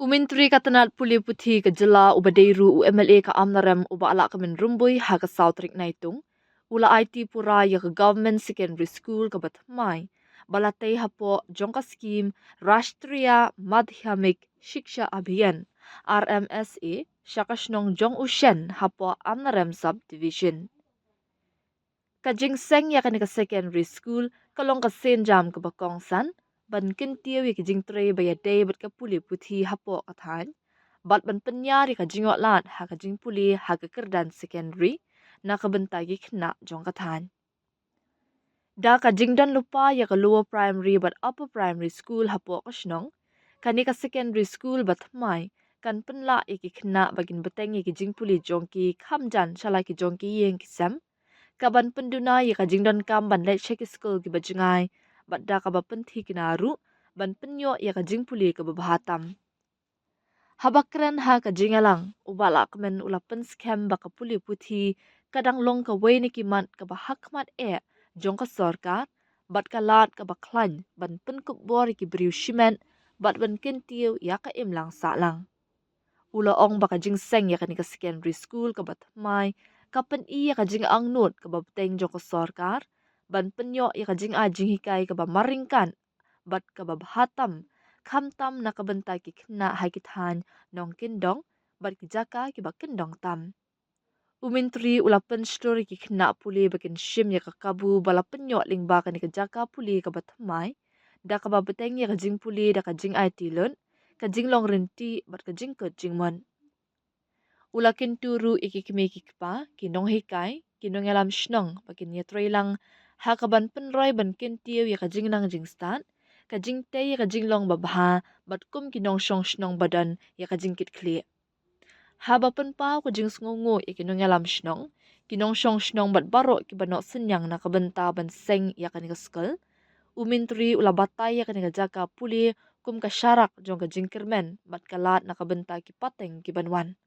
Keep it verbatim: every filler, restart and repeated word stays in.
U Myntri ka tnat pule puthi ka jylla uba dei ruh u M L A ka Amlarem u Bah Lahkmen Rymbui ha ka saw tarik Naitung u la aiti pura ïa ka Government Secondary School kaba thymmai ba la tei hapoh jong ka skim Rashtriya Madhyamik Shiksha Abhiyan, R M S A, sha ka shnong Jong U Shen hapoh Amlarem Sub-Division. Ka jingseng ïa kane ka secondary school ka long ka sienjam kaba kongsan ban kyntiew ïa ka jingtrei ba ïadei bad ka pule puthi hapoh ka thaiñ bad ban pynïar ïa ka jingïoh lad ha ka jingpule ha ka kyrdan secondary na ka bynta ki khynnah jong ka thaiñ. Da ka jingdon lypa ïa ka lower primary bad upper primary school hapoh ka shnong, kane ka secondary school ba thymmai kan pynlah ïa ki khynnah ba kin bteng ïa ki jingpule jong ki kham jan sha la ki jong ki ïing ki sem, kaban pynduna ïa ka jingdonkam ban leit sha ki skul kiba jngai bad da kaba pynthikna ruh ban pynïoh ïa ka jingpule kaba bha tam. Haba kren ha ka jingïalang, u Bah Lahkmen u la pynskhem ba ka pule puthi ka dang long kawei na ki mat kaba hakhmat eh jong ka sorkar bad ka lad kaba khlaiñ ban pynkup bor ïa ki briew shimet bad ban kyntiew ïa ka imlang sahlang. U la ong ba ka jingseng ïa kane ka secondary school kaba thymmai ka pyni ïa ka jingangnud kaba bteng jong ka sorkar ban pynïoh ïa ka jingai jinghikai kaba marryngkat bad kaba bha tam, khamtam na ka bynta ki khynnah ha ki thaiñ nongkyndong bad ki jaka kiba kyndong tam. U Myntri u la pynshlur ïa ki khynnah pule ba kin shim ïa ka kabu ba la pynïoh lyngba kane ka jaka pule kaba thymmai da kaba bteng ïa ka jingpule da ka jingaiti lut, ka jinglong rynti bad ka jingkut jingmut. U la kyntu ruh ïa ki kmie ki kpa, ki nonghikai, ki nongïalam shnong ba kin ïatreilang ha kaban pynroi ban kyntiew ïa ka jingnang jingstad, ka jingtei ïa ka jinglong babha bad kum ki nongshong shnong ba don ïa ka jingkitkhlieh. Haba pynpaw ka jingsngewnguh ïa ki nongïalam shnong, ki nongshong shnong bad baroh kiba noh synñiang na ka bynta ban seng ïa kane ka skul, u Myntri u la batai ïa kane ka jaka pule kum ka sharak jong ka jingkyrmen bad ka lad na ka bynta ki pateng kiban wan.